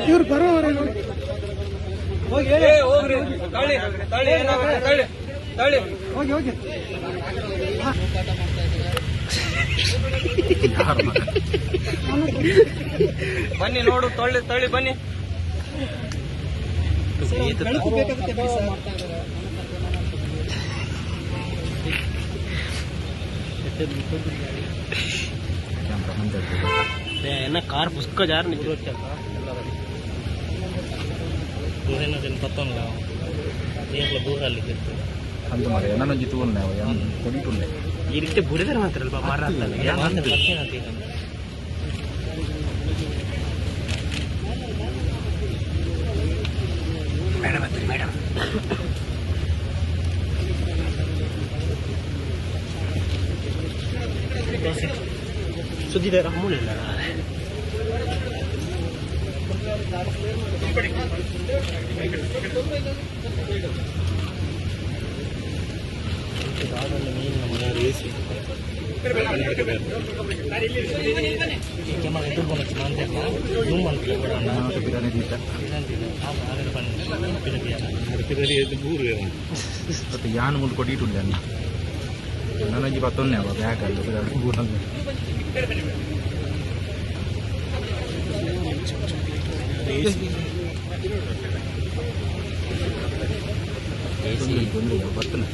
ಇವ್ರು ಬರೋವರೆ ಹೋಗಿ ಹೋಗಿ. ಬನ್ನಿ ನೋಡು, ತಳ್ಳಿ ತಳ್ಳಿ ಬನ್ನಿ. ಬೆಳಕು ಬೇಕಾಗುತ್ತೆ ಬಿಡಿ ಸರ್. ಏನ ಕಾರ್ ಪುಸ್ತಕ ಜಾರ್ ನಿಂತು ಈ ರೀತಿ ಬುಡಿದ್ರೆ ಮಾತ್ರಲ್ವಾ ಮರ ಅಂತ. ಮೇಡಮ್ ಹತ್ರಿ ಮೇಡಮ್. ಸುದ್ದಿದಾರ ಮೂಲಿಲ್ಲ. ಯಾನ್ ಮುಂದೆ ಕೊಟ್ಟಿಟ್ಟು ಅಣ್ಣ ನನಗೆ ಬತ್ತೊನ್ನೆ ಅವ ಬ್ಯಾಗ್ ಅಲ್ಲಿ ಬರ್ತನೆ.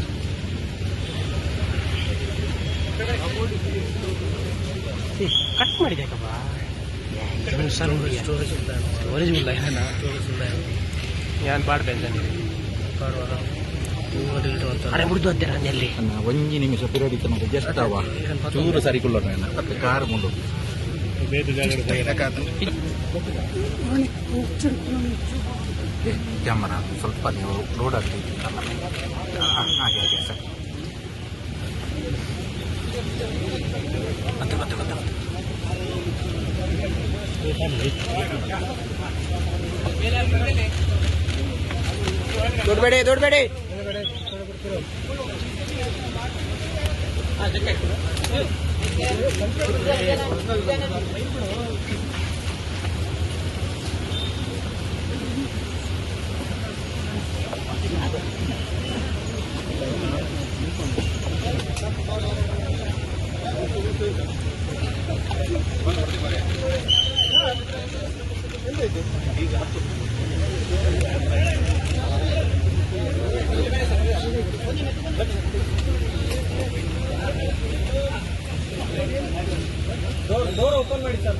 ಕಟ್ ಮಾಡಿದೆ ಕಪ್ಪ. ಸ್ಟೋರೇಜ್ ಇಲ್ಲ, ಯಾನ್ ಪಾಡ್ಬೇನೆ ಅರೆ ಮುಡ್ದು ಅಂತೀರ ಎಲ್ಲಿ. ಒಂಜಿ ನಿಮಿಷ ಪಿರಡಿತ ಮತ್ತೆ ಜಸ್ಟ್ ಅವ ಚೂರು ಸರಿ ಕುಳ್ಳೋಣ ಮತ್ತೆ ಕಾರ್ ಮುಂಡು ಕ್ಯಾಮರಾ ಸ್ವಲ್ಪ ನೀವು ರೋಡ್ ಆಗ್ತಿದ್ದಿತ್ತಲ್ಲ ಹಾಗೆ ಹಾಗೆ ಸರ್. ಮತ್ತೆ ಮತ್ತೆ ಮತ್ತೆ ದೊಡ್ಡಬೇಡಿ ದೊಡ್ಡಬೇಡಿ. ಡೋರ್ ಓಪನ್ ಮಾಡಿ ಸರ್.